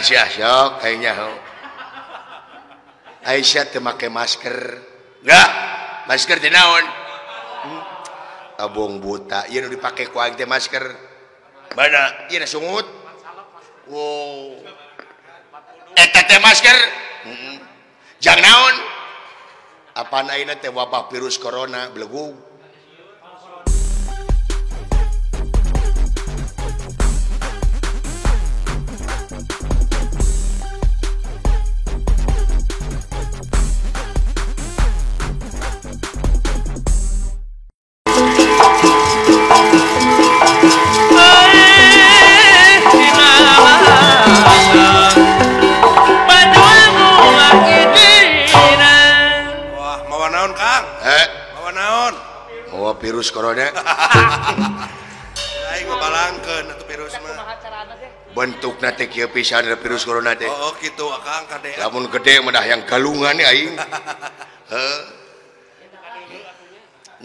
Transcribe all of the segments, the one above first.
Sia sok kayaknya. Aisyah teu make masker. Enggak, masker teh naon? Tabung buta. Ieu nu dipake ku aing teh masker. Mana? Ieu na sungut. Wow. Eta teh masker. Heeh. Jang naon? Apaan ayeuna teh wabah virus corona belegug. Virus corona. Aing ngabalangkeun atuh virus mah. Bentukna teh kieu pisan virus corona teh. Oh, kitu Akang kade. Lamun gede mah dah yang galungan aing. Heuh.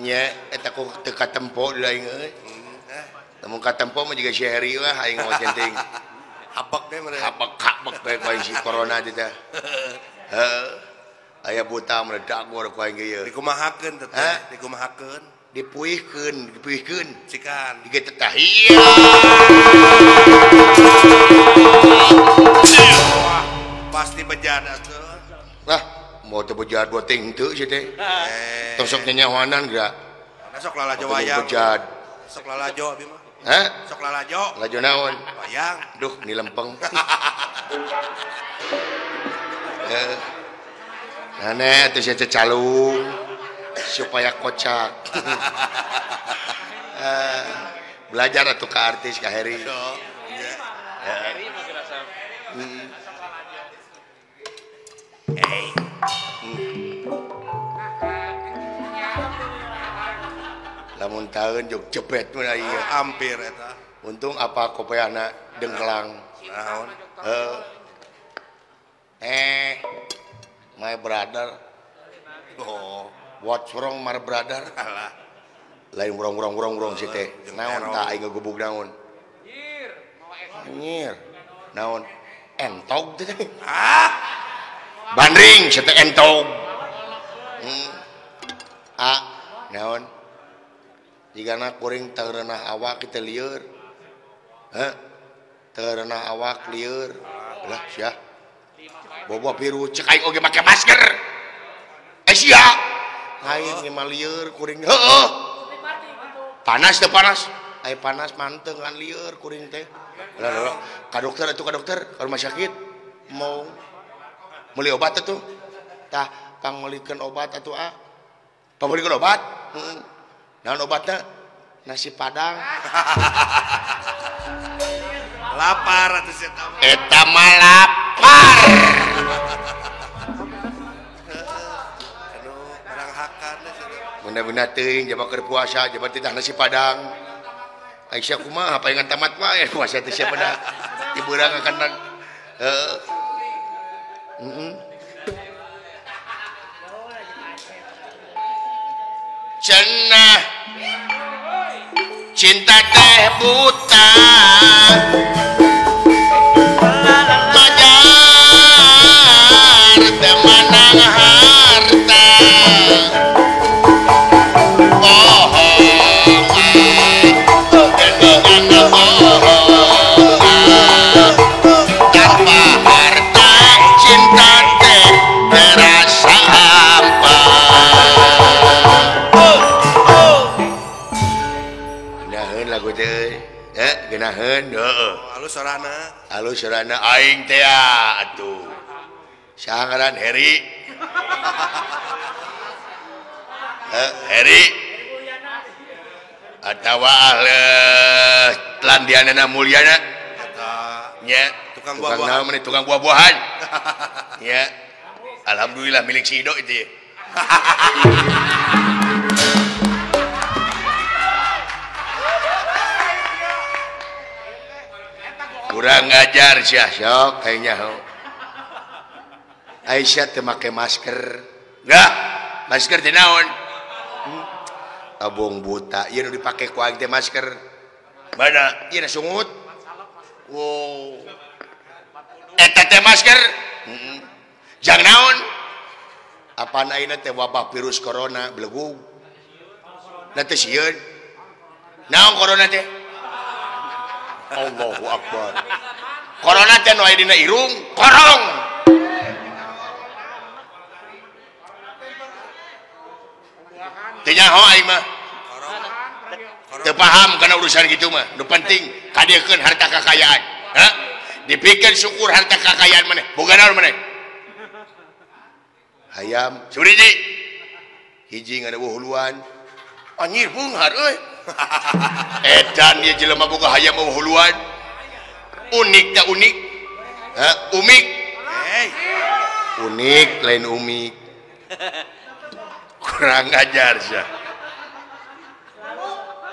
Nya eta ku teu katempo deui aing euy. Lamun katempo mah jiga si Heri wah aing mah centing. Habek teh meureun. Habek-habek bae ku aing si corona teh teh. Heuh. Aya buta meledak ku aing ge ieu. Dikumahakeun teh, dikumahakeun. Dipuihkeun, dipuihkeun cikan digeut teh iya. Pasti bejad atuh. Lah, mau teu bejad dua ting teu sih teh. Tong sok nyanyahoanan geura. Sok lalajo wayang. Bejad. Sok lalajo abi mah. Hah? Sok lalajo. Lalajo naon? Wayang. Duh, ni lempeng. Nah, teh sia calung. Supaya kocak. Belajar atuh ka artis ka Heri. Lamun taeun jog jebet mun ieu hampir eta. Untung apa kopeana dengkelang. Naon? My brother. Oh. What's wrong my brother? Alah. Lain urang-urang si teh. Naon tah aing ngegubug naon? Nyir. Naon? Entog teh. Ah. Bandring si teh entog. A naon? Jigana kuring teu reunah awak teh lieur. Heh. Teu reunah awak lieur. Lah sia. Bobo virus cek aing oge make masker. Eh sia. Aing mah lieur kuring heueuh. Panas teh panas. Ai panas manteng kan lieur kuring teh. Lah lah ka dokter atuh ka dokter ka rumah sakit mau meuli obat atuh. Tah pangmeulikeun obat atuh ah. Pangmeulikeun obat? Heeh. Naon obatna? Nasi padang. Lapar atuh sia mah. Eta mah lapar. Bener-bener teuing jaba keur puasa jaba teh nasi padang. Aisyah kumaha palingan tamat wae puasa teh sia bener. Dibeurang kana heeh. Heeh. Cenah cinta teh buta. Majar teh manang harta. Tanpa harta cinta teh terasa hampa. Geunaheun lagu teh, geunaheun heueuh. Alus sorana. Alus sorana aing teh atuh. Saha ngaran Heri? Heri atawa aleh Landianana Mulyana eta nya tukang buah-buahan tukang, tukang buah-buahan ya alhamdulillah milik si Ido itu ya. Kurang ajar sia sok kayaknya. Aisyah teu make masker. Enggak, masker teh naon? Tabung buta. Ieu nu dipake ku aing teh masker. Mana? Ieu na sungut. Wow. Eta teh masker. Heeh. Jang naon? Apaan ayeuna teh wabah virus corona belegug. Na teh sieun. Naon corona teh? Allahu Akbar. Corona teh nu aya dina irung, korong. Teu nyaho aing mah. Teu paham kana urusan kitu mah. Nu penting kadiekeun harta kakayaan. Ha? Dipikeun syukur harta kakayaan maneh. Boga naon maneh? Hayam suriji. Hiji ngadeueuh huluan. Anjir beunghar euy. Edan ieu jelema boga hayam eueuh huluan. Unik tak unik? Ha, umik. Unik lain umik. Kurang ajar sia.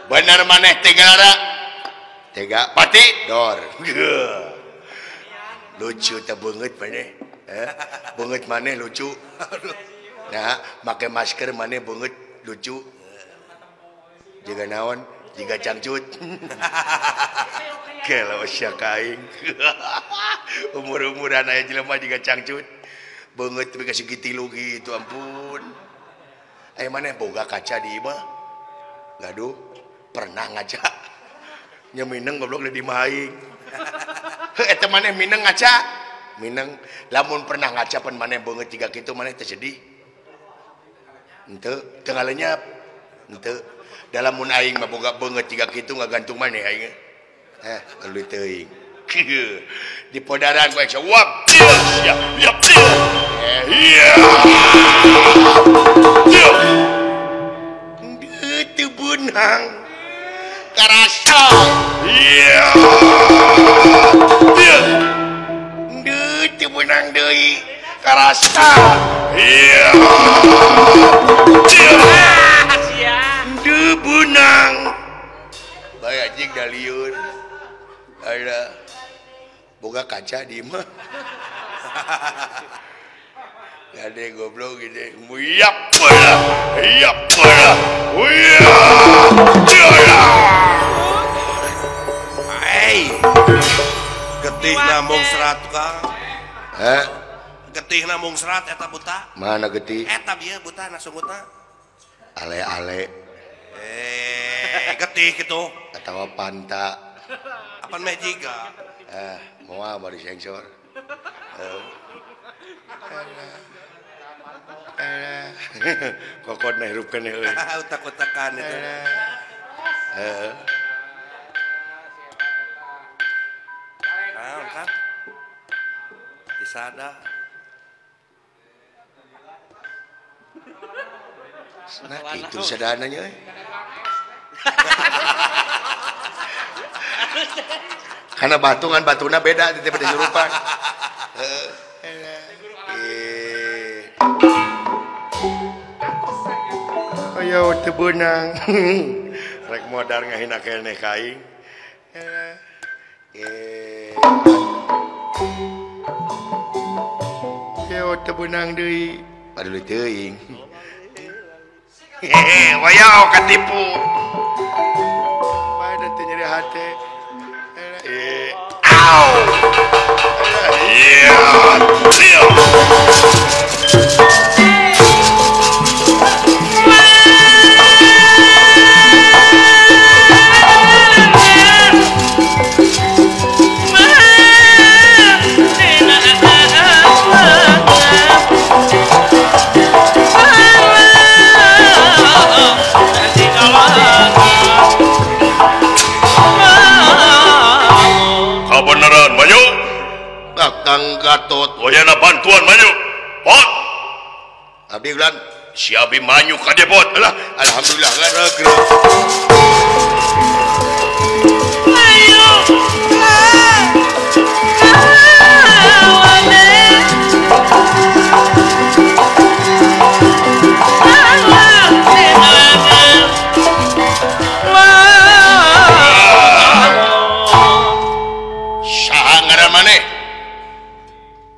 Bener maneh tega tega pati dor. Lucu teh beungeut maneh. Beungeut maneh lucu. Nah, make masker maneh beungeut lucu. Jiga naon? Jiga cangcut. Kalau sia kaing. Umur-umuran aya jelema jiga cangcut. Beungeut tapi ka segitilu gitu ampun. Aya maneh boga kaca di imah? Gaduh, pernah ngaca. Nya mineng goblok di imah aing. Heuh eta maneh mineng ngaca? Mineng. Lamun pernah ngaca pan maneh beungeut jiga kitu maneh teh sedih. Henteu, teu ngalenyap. Henteu. Dalam mun aing mah boga beungeut jiga kitu ngagantung maneh aing. Eh, lu teuing. Di podaran ku aing wap. Ya, ya. Iya. Teu beunang. Karasa. Iya. Teu beunang deui. Karasa. Iya. Teu beunang. Bae anjing da lieur. Ada boga kaca di imah. Gade goblok gede. Yap lah. Yap lah. Hey. Getih namung serat Kang. Heh. Getih namung serat eta buta. Mana getih? Eta bieu buta na sungutna. Ale-ale. Getih kitu. Atawa panta. Apan meh jiga. Moal bari sensor. Kokot na hirup keneh euy. Utak-utakan itu. Heeh. Naon kan? Disada. Nah, kitu sadana nya euy. Karena batungan batuna beda daripada jurupan. Heeh. Ayo teu beunang. Rek modar ngahina keneh ka aing. Ayo teu beunang deui. Padahal teuing. Hehe, wayao katipu. Bae teu nyeri hate. Au. Iya. Kabeneran maju. Kakang Gatot wayana bantuan maju. Pot. Abdi ulan si Abi manyu ka depot. Alah, alhamdulillah gerak. Ayo. Saha ngaran maneh?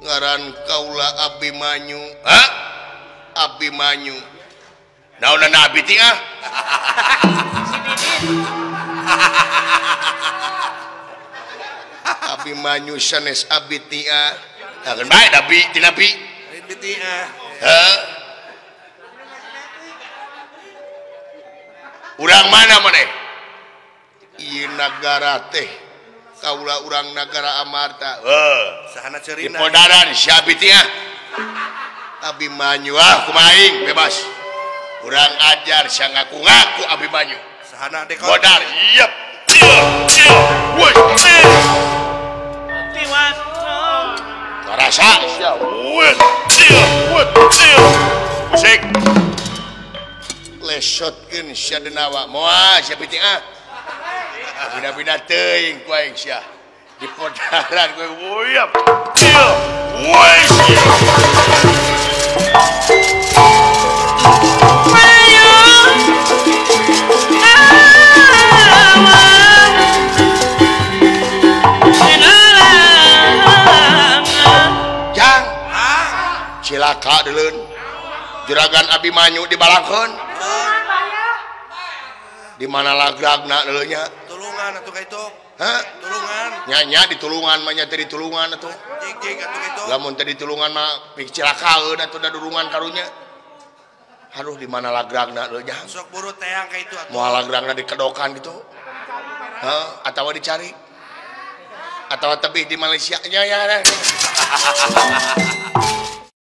Ngaran kaula Abimanyu. Hah? Abimanyu. Naonana abi ti ah? Si Didin. Abimanyu sanes Abitia. Akan bae da bi tina bi. Lain Bitia. Heuh. Urang mana maneh? Ieu nagara teh kaula urang nagara Amarta. Heuh. Sahana ceurina. Di podaran si Abitia. Abimanyu ah kumaha aing bebas. Urang ajar sia ngaku-ngaku Abimanyu. Sahana dekot. Bodar, yep. Woi. Karasa sia. Woi. Musik. Lesotkeun sia denawa. Moal sia piti ah. Bina-bina teuing ku aing sia. Di podaran kowe wuyap. Woi. Jang, cilaka deuleun. Juragan Abimanyu dibalangkeun. Di mana lagragna deuleunya? Tulungan atuh ka itu. Hah? Tulungan. Nya ditulungan mah nya teh ditulungan atuh. Jig-jig atuh ka itu. Lamun teh ditulungan mah pik cilakaeun atuh da durungan karunya. Aduh di mana lagragna deuleu jang. Sok buru teang ka itu atuh. Moal lagragna dikedokan gitu. Heh, atawa dicari. Atawa tebih di Malaysia nya ya.